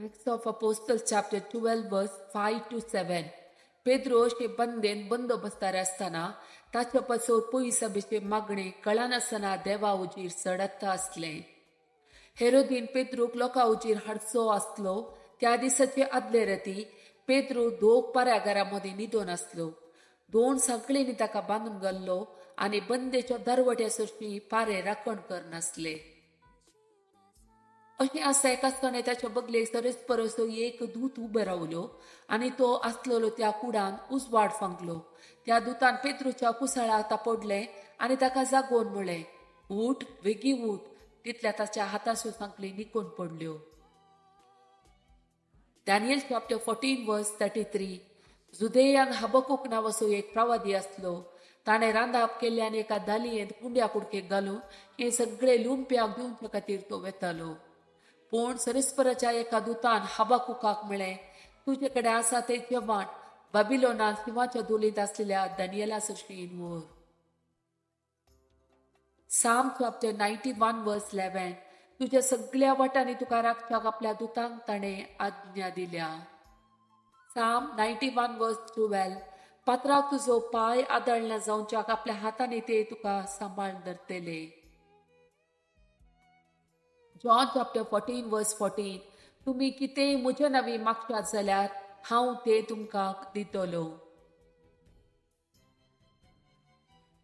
Acts of Apostle chapter 12 verse 5 to 7. Pedro अशे बंदेन बंदोबस्तार आसतना ताच्या पासून पयसा बेचे मागणे कळनासतना देवा उजीर चडत आसलें. हेरोदीन पेद्रूक लोकां उजीर हाडचो आसलो त्या दिसाचे आदले राती पेद्रू दोग पारागारा मदीं न्हिदोन आसलो. दोन सांखळींनी ताका बांदून घाल्लो आनी बंदेच्या दरवट्या सरशी पारे राखण करनासले. अशें आसता एका आसतना ताच्या बगलेक सरस परस एक दूत उबो रावलो आनी तो आसलेलो त्या कुडान उजवाड फांकलो. त्या दुतान पेत्रूच्या कुसाळाक तापडलें आनी ताका जागोवन म्हळें, उठ, वेगीं उठ. तितल्या ताच्या हाताच्यो सांखळी निकून पडल्यो. Daniel chapter 14 verse 33. जुदेयान हबकूक नांवाचो एक प्रवादी आसलो. ताणें रांदाप केल्ल्यान एका दालयेंत कुंड्या कुडकेक घालून हें सगळें लुंप्याक दिवचे खातीर तो वेतालो. पूण सरस्पराच्या एका दुतान हबाकुकाक म्हळें, तुजे कडेन आसा तें जेवण बाबिलोनान शिंवाच्या दुलींत आसलेल्या दानियला सरशीं व्हर. Psalm chapter 91 verse 11. तुज्या सगळ्या वाटांनी तुका राखच्याक आपल्या दुतांक ताणें आज्ञा दिल्या. Psalm 91 verse 12. पात्राक तुजो पांय आदळना जावच्याक आपल्या हातांनी ते तुका सांबाळ धरतले. John chapter 14 verse 14. तुमी कितेंय म्हज्या नांवी मागशात जाल्यार हांव तें तुमकां दितलो.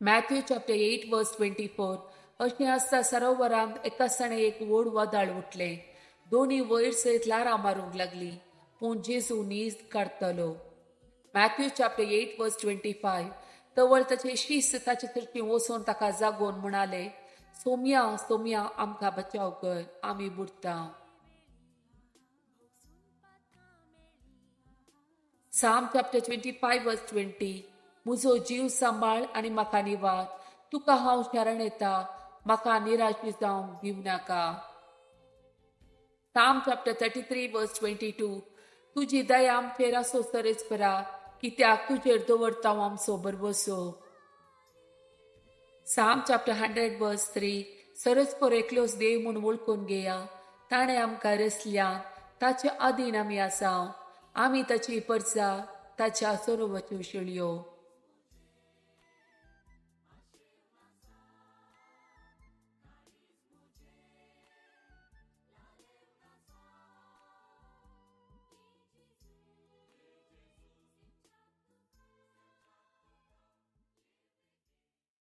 Matthew chapter 8 verse 24. अशें आसता सरोवरांत एकासाणे एक व्हड वादळ उठलें. दोनी वयर सयत ल्हारां मारूंक लागलीं, पूण जेजू न्हीद काडटलो. Matthew chapter 8 verse 25. तवळ ताचे शीस ताचे सरशीं वचून ताका जागोवन म्हणाले, सोम्या सोम्या, आमकां बचाव कर, आमी बुडटा. Psalm chapter 25 verse 20. म्हजो जीव सांबाळ आनी म्हाका निवार, तुका हांव शरण येता, म्हाका निराश जावंक दिवं नाका. Psalm chapter 33 verse 22. तुजी दया आमचेर आसो सरेच परा, कित्याक तुजेर दवरता आमचो भरवसो. Psalm chapter 100 verse 3. सरस्पर एकलोच देव म्हूण वळखून घेया. ताणें आमकां रचल्या, ताचे अधीन आमी आसा, आमी ताची परजा, ताच्या सरोवाच्यो शेळयो.